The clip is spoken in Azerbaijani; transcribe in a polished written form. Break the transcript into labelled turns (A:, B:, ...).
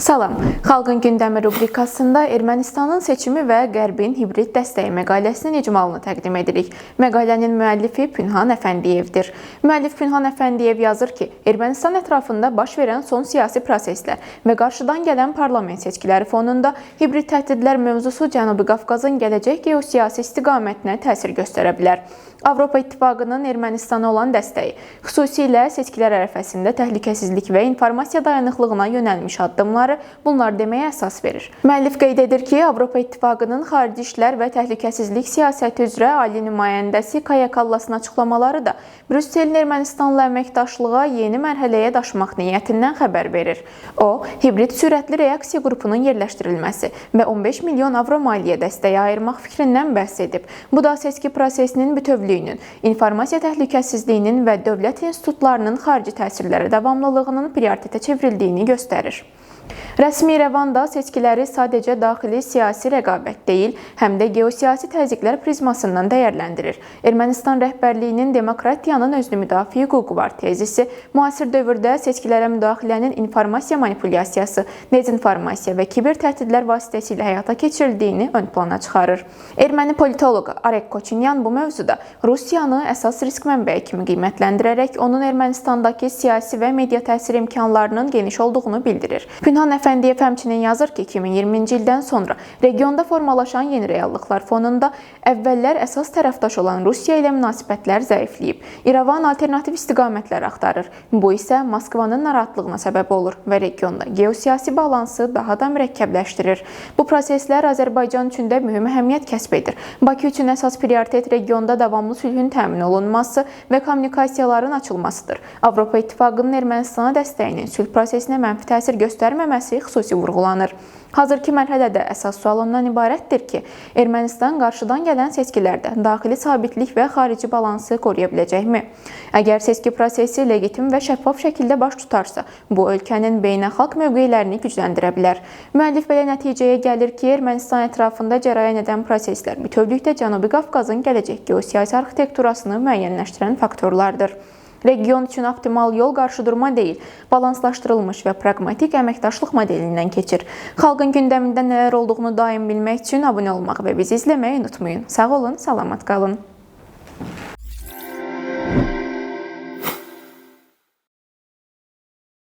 A: Salam. Xalqın gündəmi rubrikasında Ermənistanın seçimi və Qərbin hibrid dəstəyi məqaləsinin icmalını təqdim edirik. Məqalənin müəllifi Pünhan Əfəndiyevdir. Müəllif Pünhan Əfəndiyev yazır ki, Ermənistan ətrafında baş verən son siyasi proseslər və qarşıdan gələn parlament seçkiləri fonunda hibrid təhdidlər mövzusu Cənubi Qafqazın gələcək geosiyasi istiqamətinə təsir göstərə bilər. Avropa İttifaqının Ermənistana olan dəstəyi, xüsusilə seçkilər ərəfəsində təhlükəsizlik və informasiya dayanıqlığına yönəlmiş addımları bunlar deməyə əsas verir. Müəllif qeyd edir ki, Avropa İttifaqının xarici işlər və təhlükəsizlik siyasəti üzrə ali nümayəndəsi Kaya Kallasın açıqlamaları da Brüsselin Ermənistanla əməkdaşlığa yeni mərhələyə daşımaq niyyətindən xəbər verir. O, hibrid sürətli reaksiya qrupunun yerləşdirilməsi və 15 milyon avro maliyyə dəstəyi ayırmaq fikrindən bəhs edib. Bu da seçki prosesinin bütövlüyünün, informasiya təhlükəsizliyinin və dövlət institutlarının xarici təsirlərə davamlılığının prioritetə çevrildiyini göstərir. Rəsmi İrəvan da seçkiləri sadəcə daxili siyasi rəqabət deyil, həm də geosiyasi təzyiqlər prizmasından dəyərləndirir. Ermənistan rəhbərliyinin demokratiyanın özünü müdafiə hüququ var tezisi müasir dövrdə seçkilərə müdaxilənin informasiya manipulyasiyası, dezinformasiya və kiber təhdidlər vasitəsilə həyata keçirildiyini ön plana çıxarır. Erməni politoloqu Arek Koçinyan bu mövzuda Rusiyanı əsas risk mənbəyi kimi qiymətləndirərək onun Ermənistandakı siyasi və media təsir imkanlarının geniş olduğunu bildirir. Pünhan Əfəndiyev həmçinin yazır ki, 2020-ci ildən sonra regionda formalaşan yeni reallıqlar fonunda əvvəllər əsas tərəfdaş olan Rusiya ilə münasibətlər zəifləyib. İrəvan alternativ istiqamətlər axtarır. Bu isə Moskvanın narahatlığına səbəb olur və regionda geosiyasi balansı daha da mürəkkəbləşdirir. Bu proseslər Azərbaycan üçün də mühüm əhəmiyyət kəsb edir. Bakı üçün əsas prioritet regionda davamlı sülhün təmin olunması və kommunikasiyaların açılmasıdır. Avropa İttifaqının Ermənistana dəstəyinin sülh prosesinə mənfi təsir göstərməməsi xüsusi vurğulanır. Hazırki mərhələdə əsas sual ondan ibarətdir ki, Ermənistan qarşıdan gələn seçkilərdə daxili sabitlik və xarici balansı qoruya biləcəkmi? Əgər seçki prosesi legitim və şəffaf şəkildə baş tutarsa, bu ölkənin beynəlxalq mövqelərini gücləndirə bilər. Müəllif belə nəticəyə gəlir ki, Ermənistan ətrafında cərəyan edən proseslər bütövlükdə Cənubi Qafqazın gələcək geosiyasi arxitekturasını müəyyənləşdirən faktorlardır. Region üçün optimal yol qarşıdurma deyil, balanslaşdırılmış və praqmatik əməkdaşlıq modelindən keçir. Xalqın gündəmində nələr olduğunu daim bilmək üçün abunə olmağı və bizi izləməyi unutmayın. Sağ olun, salamat qalın.